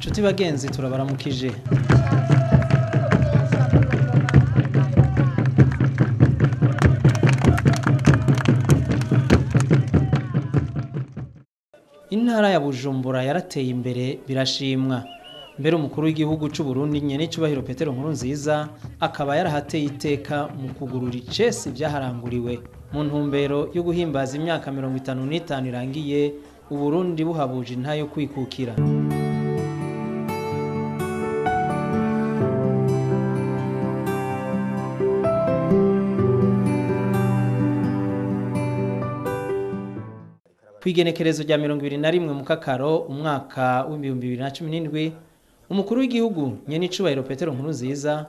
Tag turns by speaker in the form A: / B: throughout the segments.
A: Nshuti bagenzi, turabaramukije. Intara ya Bujumbura yarateye imbere birashimwa. Mbere umukuru w'igihugu c'u Burundi nyen'icubahiro Petero Nkurunziza akaba yarahateye iteka mu kugurura icesi vyaharanguriwe mu ntumbero yo guhimbaza imyaka 55 irangiye Uburundi buhabuje intahe yo kwikukira. Kw'igenekerezo rya 21 mu Kakaro umwaka w'2017, umukuru w'igihugu nyen'icubahiro Petero Nkurunziza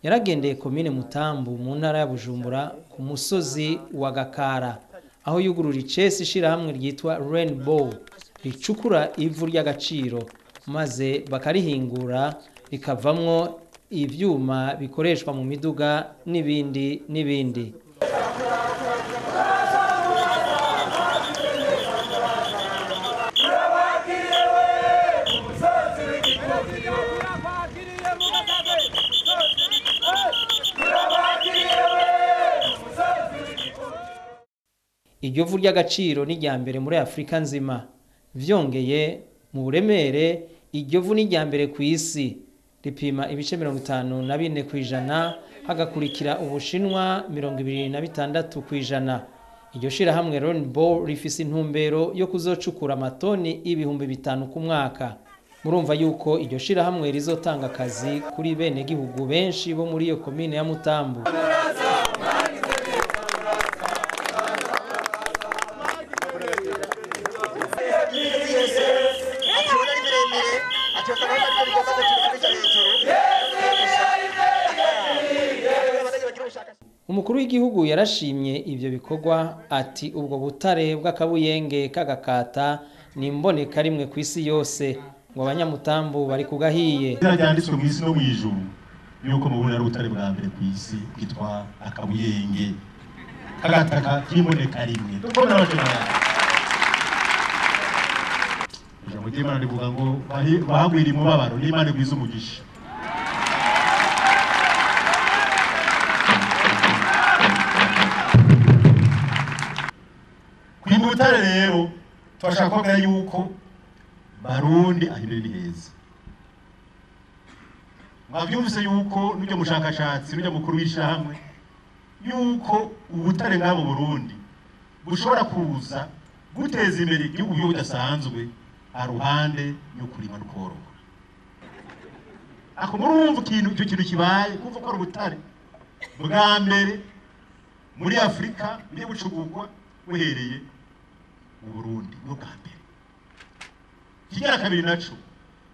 A: yaragendeye komine Mutambu mu ntara ya Bujumbura ku musozi wa Gakara, aho yugurura icesi ishirahamwe ryitwa Rainbow ricukura ivu ry'agaciro maze bakarihingura rikavamwo ivyuma bikoreshwa mu miduga n'ibindi n'ibindi. Iryo vu ry'agaciro ni irya mbere muri Afrika nzima. Vyongeye mu buremere, iryo vu ni irya mbere ku isi, ripima ibice 54%, hagakurikira Ubushinwa 26%. Iryo shirahamwe Rainbow rifise intumbero yo kuzocukura amatoni 5000 ku mwaka. Murumva yuko iryo shirahamwe rizotanga akazi kuri bene gihugu benshi bo muri iyo komine ya Mutambu. Umukuru w'igihugu yarashimye ivyo bikorwa, ati ubwo butare bw'akabuyenge k'agakata ni imboneka rimwe ku isi yose, ngo abanyamutambu bari kugahiye.
B: Ryanditswe mu isi no mu ijuru yuko mu Burundi ari ubutare bwa mbere ku isi bwitwa akabuyenge k'agataka k'imboneka rimwe. Ijambo ry'Imana rivuga ngo bahagwira imibabaro n'Imana igwiza umugisha. Kwimba ubutare rero turashaka kubabwira yuko Barundi aho imbere ni heza. Mwavyumvise yuko n'urya mushakashatsi n'urya mukuru w'ishirahamwe yuko ubutare ngaha mu Burundi bushobora kuza guteza imbere igihugu buryo budasanzwe aruhande yo kurima no korora. Ako murumva ikintu icyo kintu kibaye kumva ko ari ubutare bwa mbere muri Afrika biri bucugurwa buhereye mu Burundi no bwa mbere. Kigira kabiri naco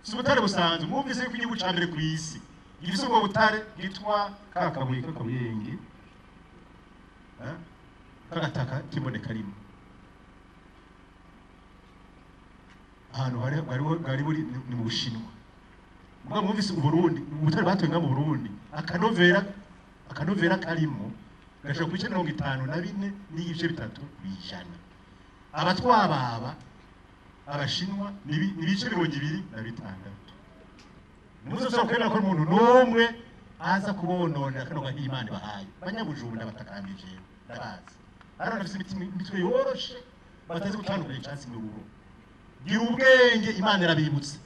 B: si ubutare busanzwe, mwumvise yuko igihugu ca mbere ku isi gifise ubwo butare bwitwa kakabuye k'akabuyenge k'agataka k'imboneka rimwe. Ahantu bwari buri ni mu Bushinwa. Mugabo mwumvise Uburundi ubutare batoye nga mu Burundi akanovera karimo gashobora ku bice 54.3%. Abatwababa Abashinwa ni ibice 26. Nimuzosubira kwemera ko umuntu n'umwe aza kubononera kano gahiye Imana ibahaye. Banyabujumbura batakambije ndabazi. Hariho abafise imitwe yoroshe batazi gutandukanya icatsi n'uburo. Gira ubwenge Imana irabibutse.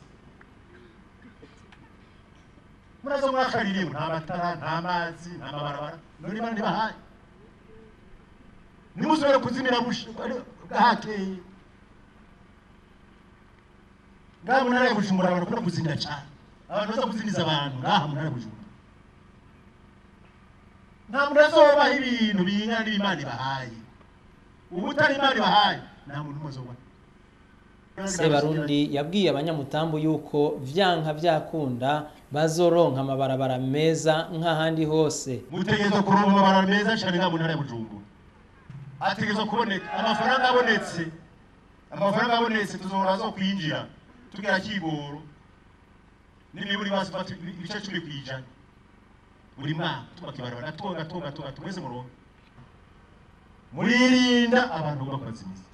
B: Muraza mwakaririye nta matara, nta mazi, nta mabarabara, none Imana ibahaye. Nimuzosubira kuzimira bwahakeye. Ngaha mu ntara ya Bujumbura abantu bakunda kuzimira cane. Abantu baza kuzimiza abantu ngaha mu ntara ya Bujumbura. Nta muntu azobaha ibintu bingana n'Imana ibahaye. Ubutari Imana ibahaye nta muntu umwe azobaha.
A: Sebarundi yabwiye abanyamutambu yuko vyanka vyakunda bazoronka amabarabara meza nk'ahandi hose.
B: Mutegerezwa kuronka amabarabara meza cane ngaha mu ntara ya Bujumbura. Ategerezwa kuboneka amafaranga abonetse. Amafaranga abonetse tuzohora azo kwinjira tugira kigoro n'imiburi basi ibice 10% buri mwaka tubaka ibarabara gato gato gato gato mwese muronka. Muririnda abantu bakazimiza.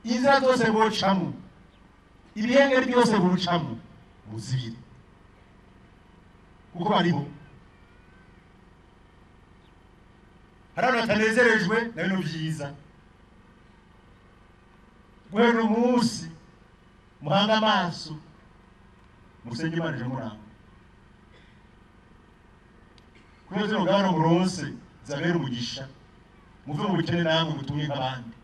B: Inzira zose bocamo, ibihengeri byose bucamo, muzibire. Kuko bariho. Hari abantu batanezerejwe na bino vyiza. Guhera umunsi muhanga amaso, musenge Imana ije muranga. Kubera zino ngabano muronse zabera umugisha, muve mu bukene namwe mutunge nk'abandi.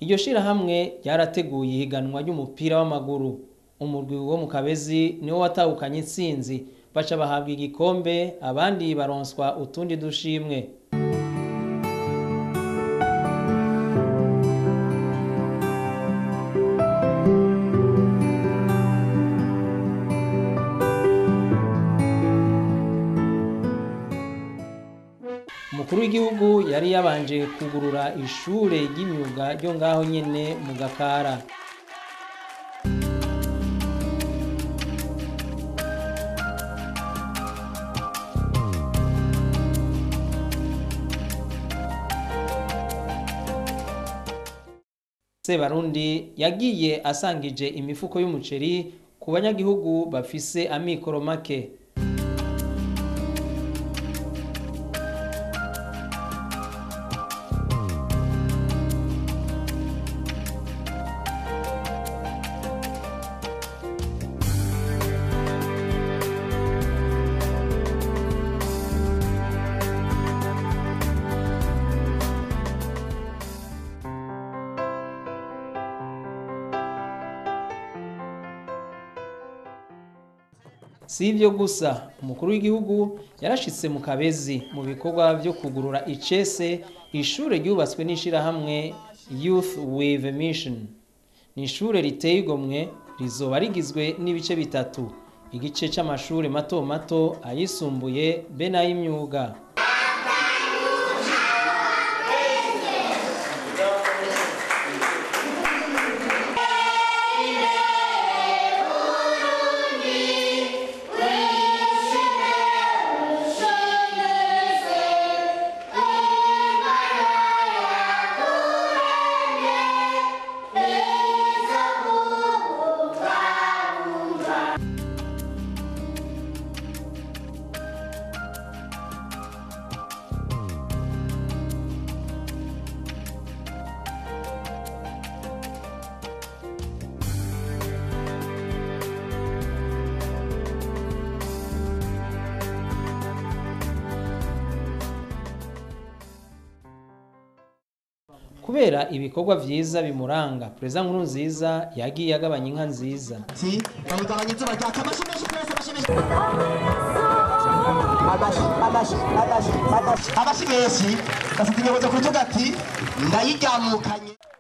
A: Iryo shirahamwe ryarateguye ihiganwa ry'umupira w'amaguru. Umurwi wo mu Kabezi niwo watahukanye intsinzi, baca bahabwa igikombe, abandi baronswa utundi dushimwe. Umukuru w'igihugu yari yabanje kugurura ishure ry'imyuga ryo ngaho nyene mu Gakara. Sebarundi yagiye asangije imifuko y'umuceri ku banyagihugu bafise amikoro make. Si ibyo gusa, umukuru w'igihugu yarashitse mu Kabezi mu bikorwa byo kugurura icese ishure ryubatswe n'ishirahamwe Youth with a Mission. Ni ishure riteye igomwe, rizoba rigizwe n'ibice bitatu: igice c'amashure mato mato, ayisumbuye be n'ay'imyuga. Kubera ibikorwa vyiza bimuranga, Perezida Nkurunziza yagiye agabanya inka nziza.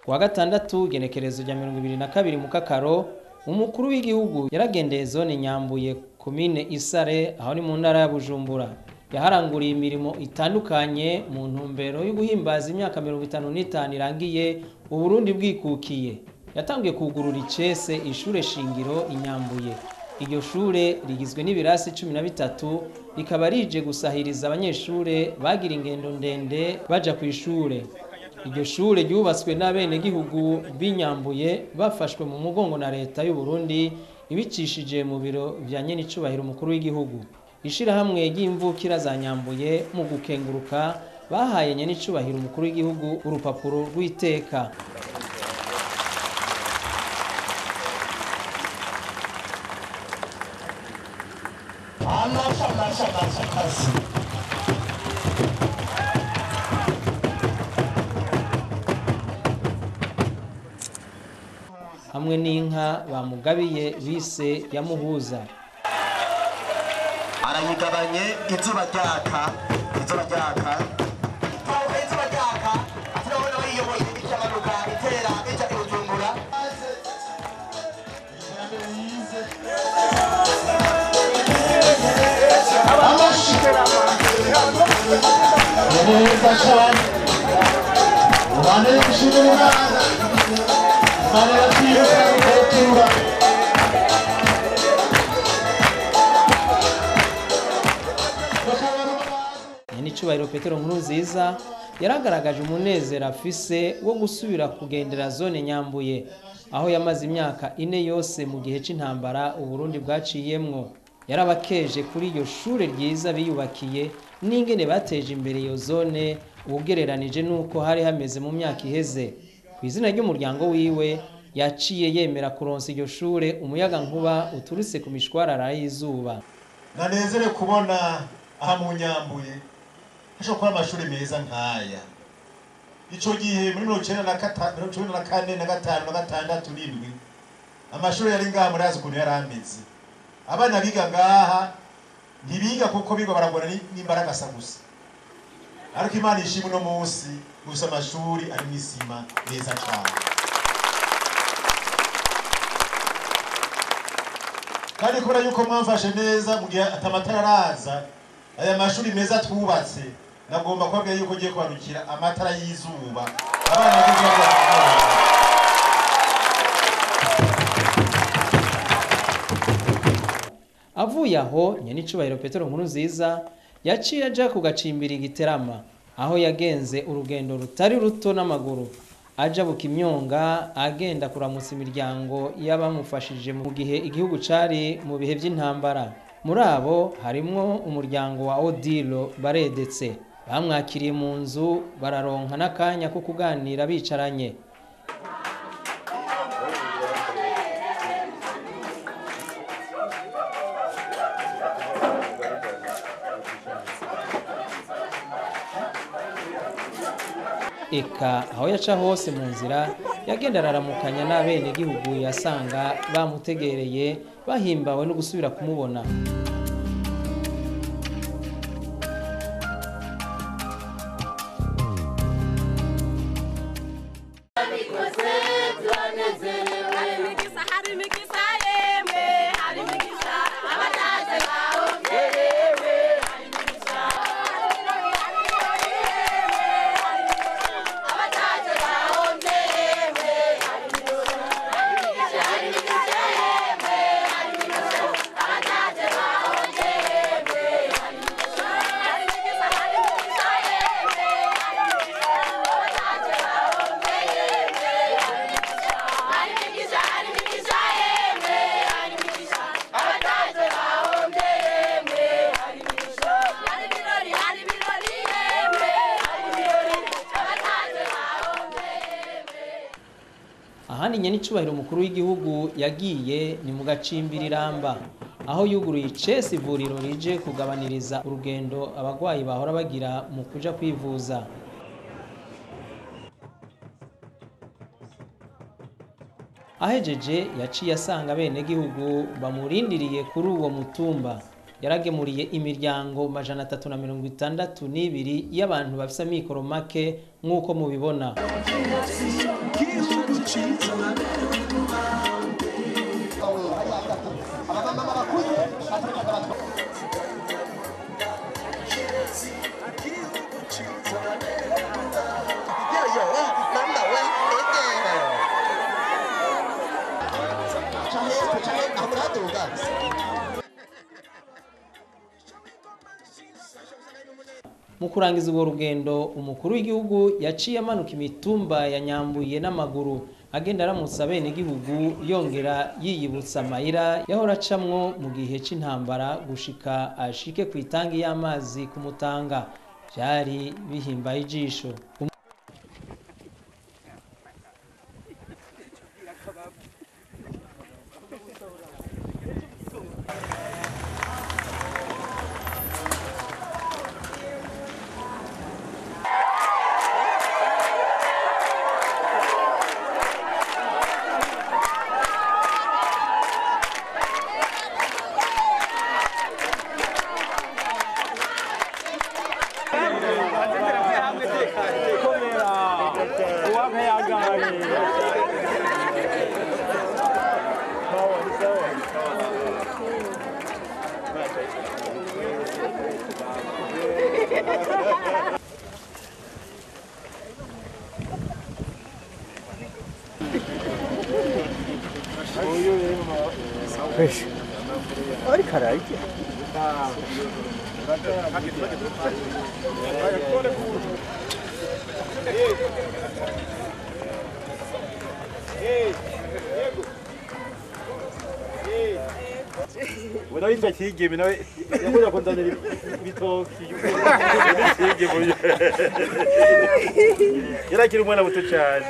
A: Kuwa gatandatu genekerezo rya 2022 mu Kakaro, umukuru w'igihugu yaragendeye zone Nyambuye, komine Isare, aho ni mu ntara ya Bujumbura. Yaharanguriye imirimo itandukanye mu ntumbero yo guhimbaza imyaka 55 irangiye Uburundi bwikukiye. Yatangiye kugurura icese ishure shingiro Inyambuye. Iryo shure rigizwe n'ibirasi 13, rikaba rije gusahiriza abanyeshure bagira ingendo ndende baja ku ishure. Iryo shure ryubatswe n'abenegihugu b'inyambuye bafashwe mu mugongo na leta y'u Burundi ibicishije mu biro vya nyenicubahiro umukuru w'igihugu. Ishirahamwe ry'imvukira za Nyambuye mu gukenguruka bahaye nyenicubahiro umukuru w'igihugu urupapuro rw'iteka. Hamwe n'inka bamugabiye bise ya Muhuza.
C: Arayigabanye izuba ryaka, izuba ryaka, izuba ryaka, turabona bayiyoboye ikamanuka itera ija i Bujumbura.
D: Neza cyane, ubane gushimira Imana, Imana iratibuka ikayitura.
A: Nyenicubahiro Petero Nkurunziza yaragaragaje umunezero afise wo gusubira kugendera zone Nyambuye, aho yamaze imyaka 4 yose mu gihe c'intambara Uburundi bwaciyemwo. Yarabakeje kuri iryo shure ryiza biyubakiye n'ingene bateje imbere iyo zone ugereranije n'uko hari hameze mu myaka iheze. Ku izina ry'umuryango wiwe yaciye yemera kuronsa iryo shure umuyaga nkuba uturutse ku mishwarara y'izuba.
B: Nanezere kubona aha mu Nyambuye hashobora kuba amashuri meza nk'aya. Ico gihe muri 1994 na 5 na 6 7 amashuri yari ngaha murazi ukuntu yari ameze. Abana biga ngaha ntibiga kuko biga baragora n'imbaraga gusa. Ariko Imana ishimwe no munsi gusa amashuri ari mw'isima neza cyane. Kandi kubera yuko mwamfashe neza mu gihe atamatara araza, aya mashuri meza twubatse, nagomba kubabwira yuko ngiye kubarukira amatara y'izuba. Abana bagiye.
A: Avuye aho nyenicubahiro Petero Nkurunziza yaciye aja ku gacimbiri Giterama, aho yagenze urugendo rutari ruto n'amaguru aja Bukimyonga, agenda kuramutsa imiryango y'abamufashije mu gihe igihugu cari mu bihe by'intambara. Muri abo harimwo umuryango wa Odilo Baredetse. Bamwakiriye mu nzu bararonka n'akanya ko kuganira bicaranye. Eka aho yaca hose mu nzira yagenda araramukanya n'abenegihugu yasanga bamutegereye bahimbawe no gusubira kumubona. Ahandi nyenicubahiro umukuru w'igihugu yagiye ni mu gacimbiri Ramba, aho yuguruye icesi ivuriro rije kugabaniriza urugendo abagwayi bahora bagira mu kuja kwivuza. Ahejeje yaciye asanga abenegihugu bamurindiriye kuri uwo mutumba. Yaragemuriye imiryango 362 y'abantu bafise amikoro make nk'uko mubibona. Mu kurangiza urwo rugendo umukuru w'igihugu yaciye amanuka imitumba ya Nyambuye n'amaguru, agenda aramutsa abenegihugu yongera yiyibutsa amayira yahora acamwo mu gihe c'intambara gushika ashike ku itangi y'amazi ku Mutanga. Vyari bihimbaye ijisho.
B: Witwa Kigeme nawe yakunda kunzanira ibitoki. Kigeme yarakiri umwana muto cyane.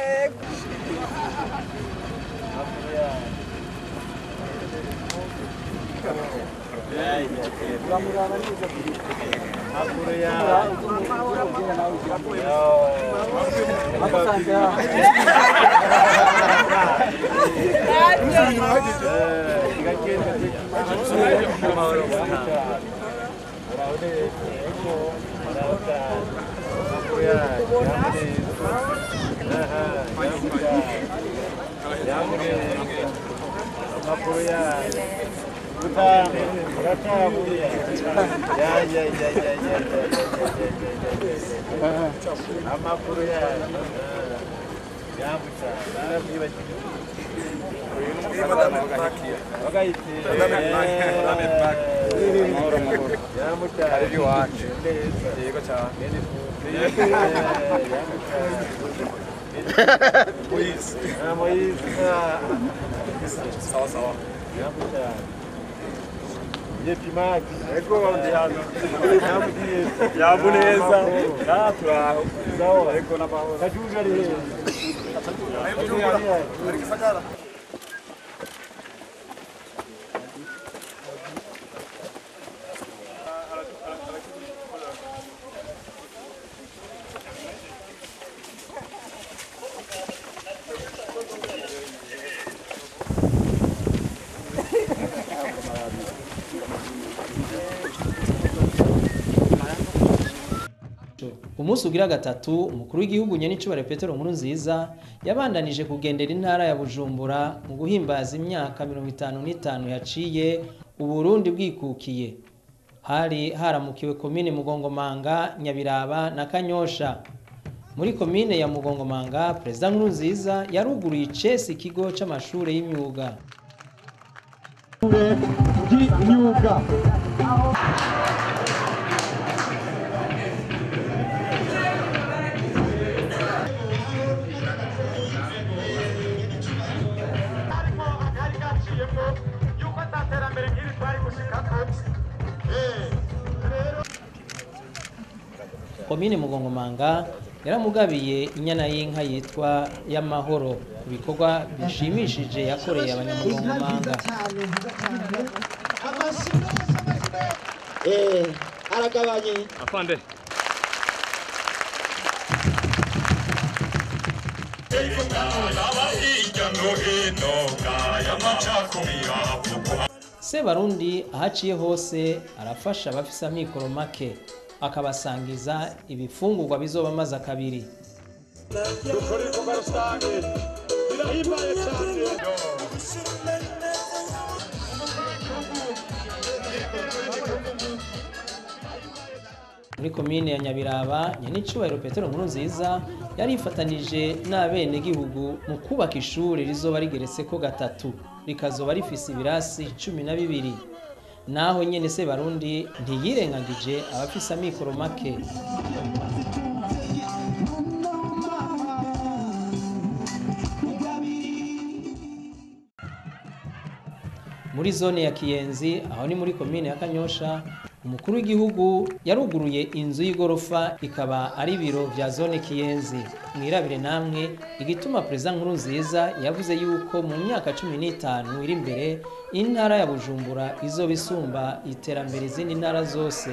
A: Umunsi ugira gatatu umukuru w'igihugu Nyenicubahiro Petero Nkurunziza yabandanije kugendera intara ya Bujumbura mu guhimbaza imyaka 55 yaciye Uburundi bwikukiye. Hari haramukiwe komine Mugongomanga, Nyabiraba na Kanyosha. Muri komine ya Mugongomanga Perezida Nkurunziza yaruguruye icesi ikigo c'amashure y'imyuga. Komine Mugongomanga yaramugabiye inyana y'inka yitwa y'amahoro ku bikorwa bishimishije yakoreye abanyamugongomanga.
C: Aragabanye
E: afande.
A: Sebarundi ahaciye hose arafasha abafise amikoro make akabasangiza ibifungurwa bizoba amaze kabiri. Muri komine ya Nyabiraba Nyenicubahiro Petero Nkurunziza yarifatanije n'abenegihugu mu kubaka ishure rizoba rigeretseko gatatu rikazoba rifise ibirasi 12. Naho nyene Sebarundi ntiyirengagije abafise amikoro make. Muri zone ya Kiyenzi aho ni muri komine ya Kanyosha umukuru w'igihugu yaruguruye inzu y'igorofa ikaba ari biro vya zone Kiyenzi. Mwirabire namwe igituma Perezida Nkurunziza yavuze yuko mu myaka 15 iri imbere intara ya Bujumbura izoba isumba iterambere izindi ntara zose.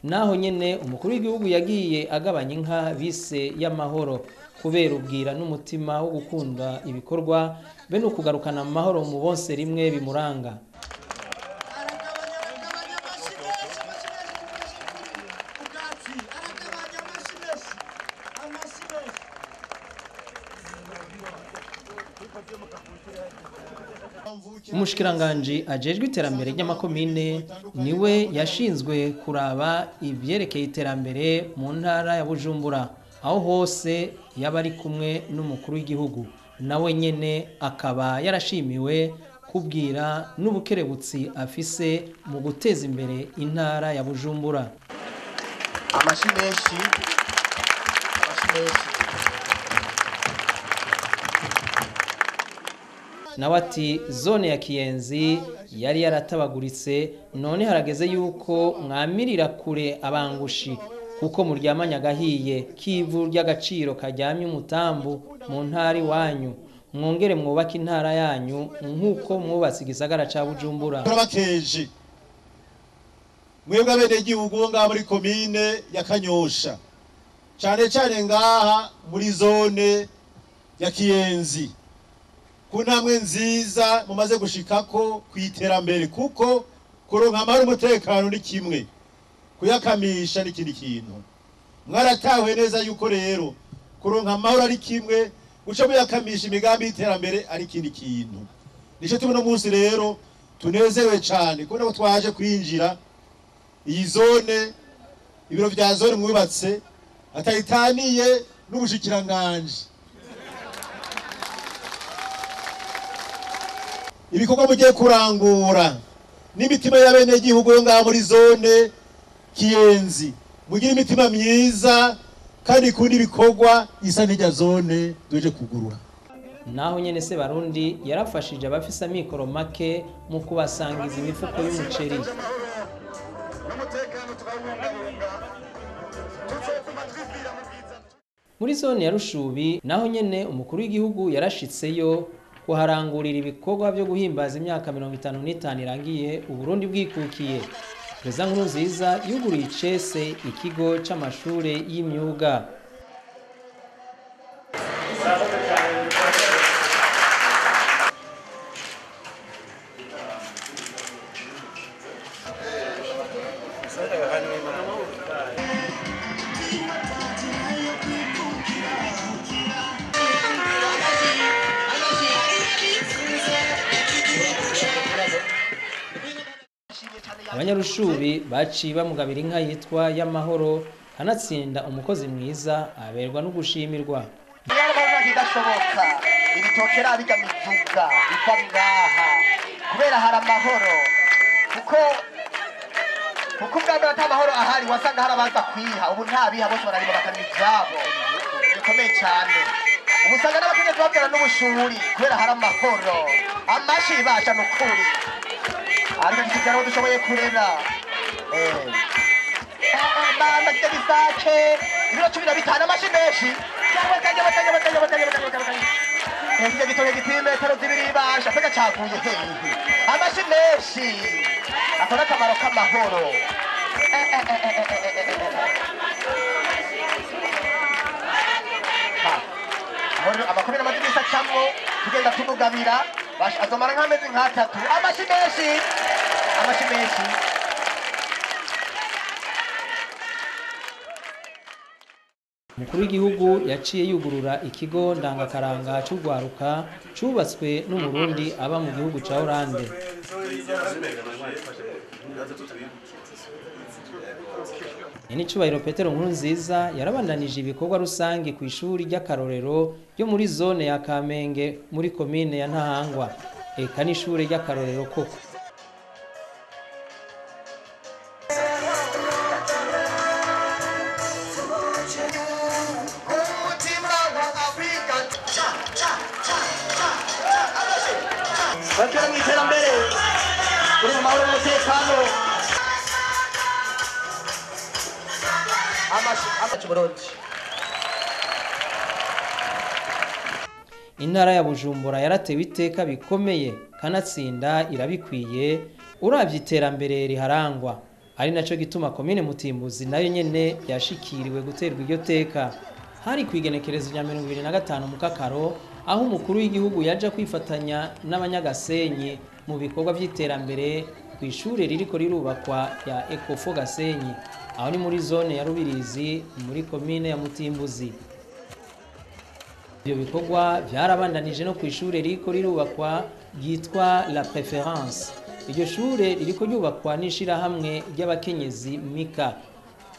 A: Naho nyene umukuru w'igihugu yagiye agabanya inka bise y'amahoro kubera ubwira n'umutima wo gukunda ibikorwa be no kugarukana amahoro mu bonse rimwe bimuranga. Umushikiranganji ajejwe iterambere ry'amakomine niwe yashinzwe kuraba ivyerekeye iterambere mu ntara ya Bujumbura, aho hose yaba ari kumwe n'umukuru w'igihugu, nawe nyene akaba yarashimiwe kubwira n'ubukerebutsi afise mu guteza imbere intara ya Bujumbura.
C: Amashi menshi, amashi menshi.
A: Nawe ati zone ya Kiyenzi yari yaratabaguritse, none harageze yuko mwamirira kure abangushi kuko muryamanye agahiye k'ivu ry'agaciro karyamye umutambu mu ntara iwanyu, mwongere mwubake intara yanyu nk'uko mwubatse igisagara ca Bujumbura.
D: Turabakeje mwebwe abenegihugu ngaha muri komine ya Kanyosha, cane cane ngaha muri zone ya Kiyenzi, ku ntambwe nziza mumaze gushikako kw'iterambere, kuko kuronka amahoro umutekano ni kimwe, kuyakamisha ni ikindi kintu. Mwaratahuye neza yuko rero kuronka amahoro ari kimwe, guca muyakamisha imigambi y'iterambere ari ikindi kintu. Nico tubona umunsi rero tunezerewe cane kubona ko twaje kwinjira iyi zone, ibiro vya zone mwubatse atayitaniye n'ubushikiranganje. Ibikorwa mugiye kurangura n'imitima y'abenegihugu yo ngaha muri zone Kiyenzi, mugire imitima myiza kandi ikunda ibikorwa isa n'irya zone duje kugurura.
A: Naho nyene se Barundi yarafashije abafise amikoro make mu kubasangiza imifuko y'umuceri. Muri zone ya Rushubi naho nyene umukuru w'igihugu yarashitseyo kuharangurira ibikorwa byo guhimbaza imyaka 55 irangiye Uburundi bwikukiye. Perezida Nkurunziza yuguriye icese ikigo c'amashure y'imyuga. Abanyarushubi baciye bamugabira inka yitwa y'amahoro, kanatsinda umukozi mwiza aberwa no gushimirwa.
C: Bidashoboka ibitokera bijya mivuga biva ngaha kubera hari amahoro, kuko ubwa mbere amahoro ahari wasanga hari abaza kwiha, ubu nta biha bose bararima bakamenya ivyabo bikomeye cyane. Ubu usanga n'abakenyezi babyara n'ubushuri kubera hari amahoro, amashi basha n'ukuri ariko tukibyara dushoboye kurera. Mama kijya bisake ibiro 15 amashi menshi kijya gitoke gipima metero 2 basha pega caguye hehe amashi menshi akora akamaro k'amahoro. Abakomera amadirisa camwo tugenda tumugabira azomara nk'amezi nk'atatu. Amashi menshi, amashi menshi.
A: Umukuru w'igihugu yaciye yugurura ikigo ndangakaranga c'urwaruka cubatswe n'Umurundi aba mu gihugu ca Hollande. Nicubahiro Petero Nkurunziza yarabandanije ibikorwa rusangi ku ishuri ry'akarorero ryo muri zone ya Kamenge muri komine ya Ntahangwa, eka n'ishure ry'akarorero koko.
C: Bakora mu iterambere kuri mu mahoro n'umutekano.
A: Intara ya Bujumbura yaratewe iteka bikomeye kanatsinda irabikwiye uravye iterambere riharangwa, ari naco gituma komine Mutimbuzi nayo nyene yashikiriwe guterwa iryo teka. Hari kwigenekerezo rya 2025 mu Kakaro, aho umukuru w'igihugu yaja kwifatanya n'abanyagasenyi mu bikorwa vy'iterambere ku ishure ririko rirubakwa ya Ecofo Gasenyi, aho ni muri zone ya Rubirizi muri komine ya Mutimbuzi. Ibyo bikorwa byarabandanije no ku ishure ririko rirubakwa ryitwa La Preference. Iryo shure ririko ryubakwa n'ishirahamwe ry'abakenyezi Mika,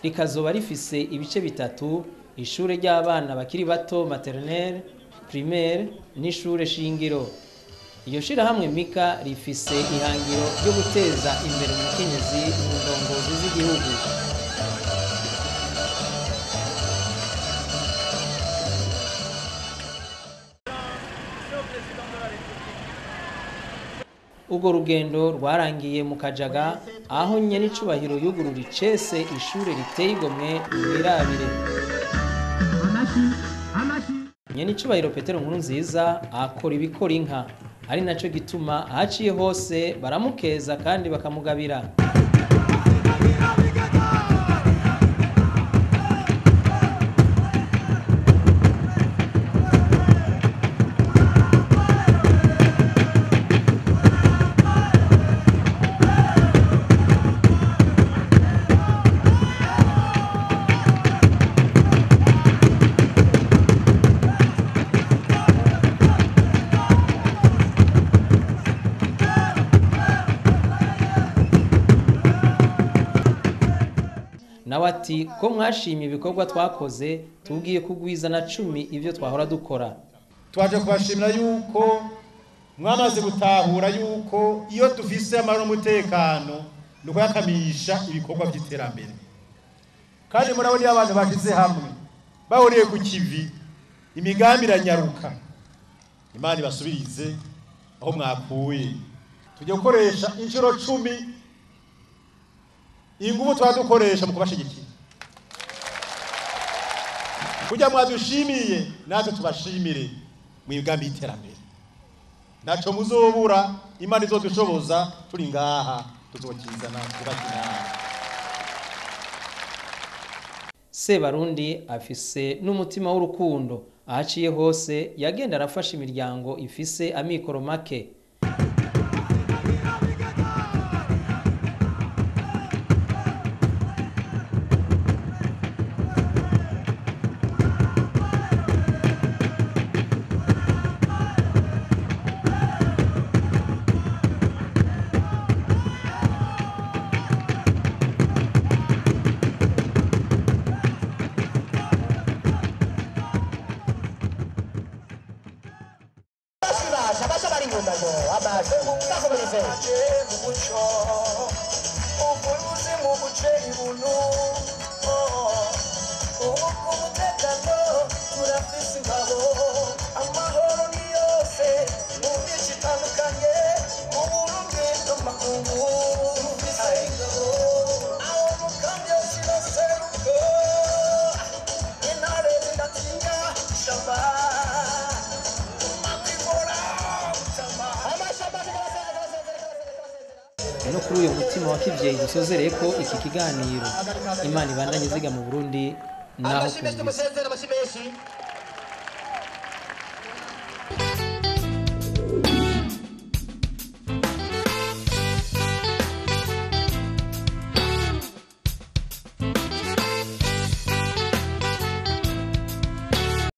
A: rikazoba rifise ibice bitatu: ishure ry'abana bakiri bato maternelle, primaire n'ishure shingiro. Iryo shirahamwe Mika rifise ihangiro ryo guteza imbere umukenyezi mu ndongozi z'igihugu. Urwo rugendo rwarangiye mu Kajaga, aho nyenicubahiro yugurura icese ishure riteye igomwe mwirabire. Nyenicubahiro Petero Nkurunziza akora ibikora inka, ari naco gituma ahaciye hose baramukeza kandi bakamugabira. Nawe ati ko mwashimye ibikorwa twakoze, tugiye kugwiza na 10 ivyo twahora dukora.
D: Twaje kubashimira yuko mwamaze gutahura yuko iyo dufise amahoro n'umutekano nuko yakamisha ibikorwa by'iterambere. Kandi murabona iyo abantu bashize hamwe bahuriye ku kivi, imigambi iranyaruka. Imana ibasubirize aho mwakuye. Tujye gukoresha inshuro 10 ingufu twadukoresha mu kubashigikira. Kujya mwadushimiye natwe tubashimire mu migambi y'iterambere. Naco muzobura, Imana izodushoboza turi ngaha tuzokizana kubakina.
A: Sebarundi afise n'umutima w'urukundo, ahaciye hose yagenda arafasha imiryango ifise amikoro make. No kuri uyu mutima wa kivyeyi dusozereye ko iki kiganiro. Imana ibandanye iziga mu Burundi naho kumvise.